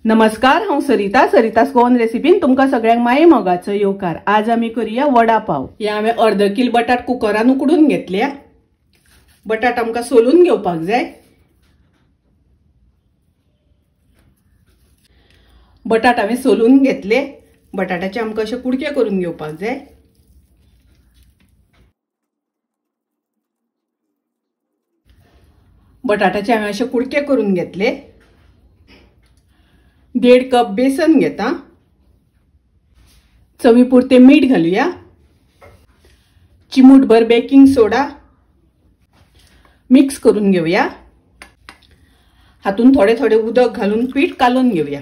नमस्कार, हांव सरिता। सरितास गोवन रेसिपीन तुमकां सगळ्यांक माये मोगाचो येवकार। आज आमी करूया वडा पाव। हे हांवें अर्द किल बटाट कुकरान उकडून घेतल्या। बटाट आमकां सोलून घेवपाक जाय। बटाट हांवें सोलून घेतले। बटाटाचे आमकां अशे कुडके करून घेवपाक जाय। बटाटाचे हांवें अशे कुडके करून घेतले। 1.5 कप बेसन घेता। चवीपुरते मीठ घालूया। चिमूटभर बेकिंग सोडा मिक्स करून घेऊया। हातून थोडे थोडे उदक घालून पीठ कालोवन घेऊया।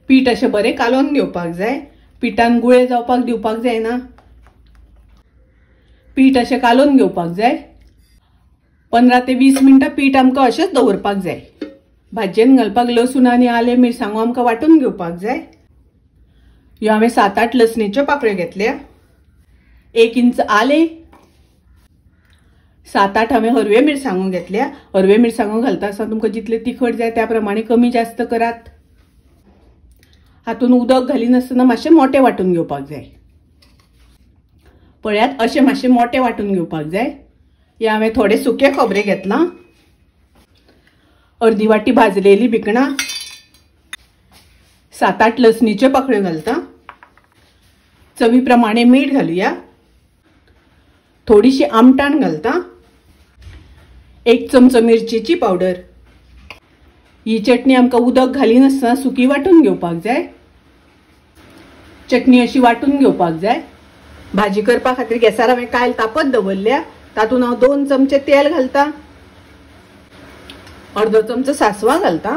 पीठ अशें बरें कालोवन घेवपाक जाय। पिठान गुळे जावपाक दिवपाक जायना। पीठ अशें कालोवन घेवपाक जाय। 15 ते 20 मिनटां पीठ आमकां अशेंच दवरपाक जाय। भाजयेन घालपाक लसूण आनी आले मिरसांगो आमकां वांटून घेवपाक जाय। ह्यो हांवें 7-8 लसणीच्यो पाकळ्यो घेतल्या। 1 इंच आले, 7-8 हांवें हरव्यो मिरसांगो घेतल्या। हरव्यो मिरसांगो घालता आसतना तुमकां जितले तिखट जाय त्या प्रमाणे कमी जास्त करात। हातून उदक घालिनासतना मातशें मोटें वांटून घेवपाक जाय। पळयात, अशें मातशें मोटें वांटून घेवपाक जाय। हे हांवें थोडे सुके खोबरें घेतलां। अर्दी वाटी भाजलेली भिकणां, 7-8 लसणीच्यो पाकळ्यो घालता। चवी प्रमाणे मीठ घालूया। थोडीशी आमटाण घालता। 1 चमचो मिरचेची पावडर। ही चटणी आमकां उदक घालिनासतना सुकी वांटून घेवपाक जाय। चटणी अशी वांटून घेवपाक जाय। भाजी करपा खातीर गॅसार हांवें कायल तापत दवरल्या। तातूंत हांव 2 चमचे तेल घालता। अर्दो चमचो सासवां घालता।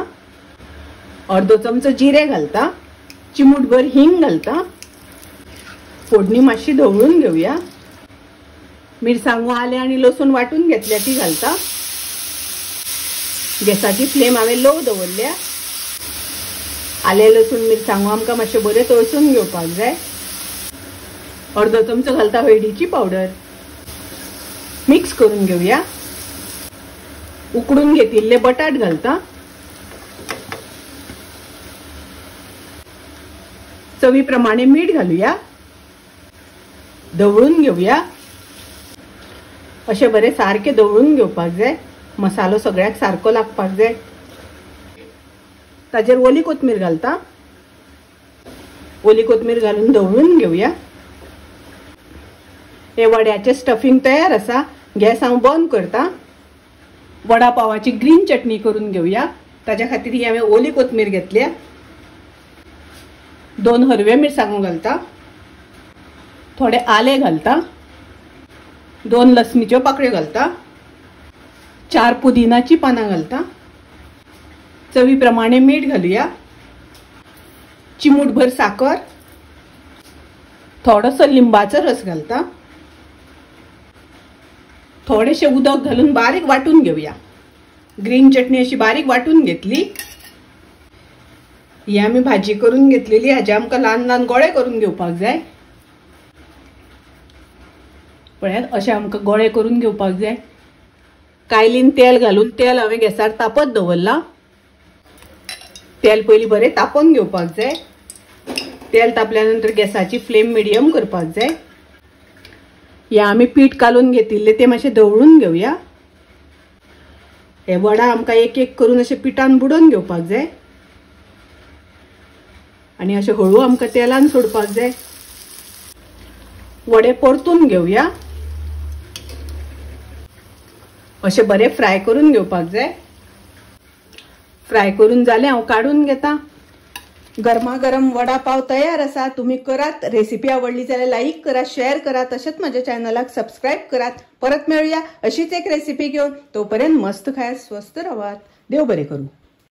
अर्दो चमचो जिरे घालता। चिमूटभर हिंग घालता। फोडणी मातशी धवळून घेवया। मिरसांगो, आलें आनी लसूण वांटून घेतल्या ती घालता। गॅसाची फ्लेम हांवें लो दवरल्या। आलें, लसूण, मिरसांगो आमकां मातशें बरें तळसून घेवपाक जाय। अर्दो चमचो घालता हळदीची पावडर। मिक्स करून घेवया। उकडून घेतिल्ले बटाट घालता। चवी प्रमाणे मीठ घालूया। धवळून घेवया। अशें बरें सारकें धवळून घेवपाक जाय। मसालो सगळ्याक सारको लागपाक जाय। ताजेर ओली कोथमीर घालता। ओली कोथमीर घालून धवळून घेवया। हे वड्याचें स्टफिंग तयार आसा। गॅस हांव बंद करता। वडा पावाची ग्रीन चटणी करून घेवया। ताज्या खातीर ही हांवें ओली कोथमीर घेतल्या। 2 हरव्यो मिरसांगो घालता। थोडे आले घालता। 2 लसणीच्यो पाकळ्यो घालता। 4 पुदिनाची पानां घालता। चवी प्रमाणे मीठ घालूया। चिमूटभर साकर, थोडोसो लिंबाचो रस घालता। थोडेशे उदक घालून बारीक वांटून घेवया। ग्रीन चटणी अशी बारीक वांटून घेतली। ही आमी भाजी करून घेतलेली। हाजे आमकां ल्हान ल्हान गोळे करून घेवपाक जाय। पळयात, अशें आमकां गोळे करून घेवपाक जाय। कायलीन तेल घालून तेल हांवें गॅसार तापत दवरलां। तेल पयलीं बरें तापोवन घेवपाक जाय। तेल तापल्या नंतर गॅसाची फ्लेम मिडियम करपाक जाय। हे आमी पीठ कालोवन घेतिल्लें तें मातशें धवळून घेवया। हे वडा आमकां एक एक करून अशें पिठान बुडोवन घेवपाक जाय आनी अशें हळू आमकां तेलान सोडपाक जाय। वडे परतून घेवया। अशें बरें फ्राय करून घेवपाक जाय। फ्राय करून जालें हांव काडून घेता। गरमागरम वडा पाव तयार आसा। तुमी करात। रेसिपी आवडली जाल्यार लाईक करा, शेअर करा, तशेंच म्हज्या चॅनलाक सबस्क्रायब करात। परत मेळुया अशीच एक रेसिपी घेवन। तोपर्यंत मस्त खायात, स्वस्थ रावात। देव बरें करूं।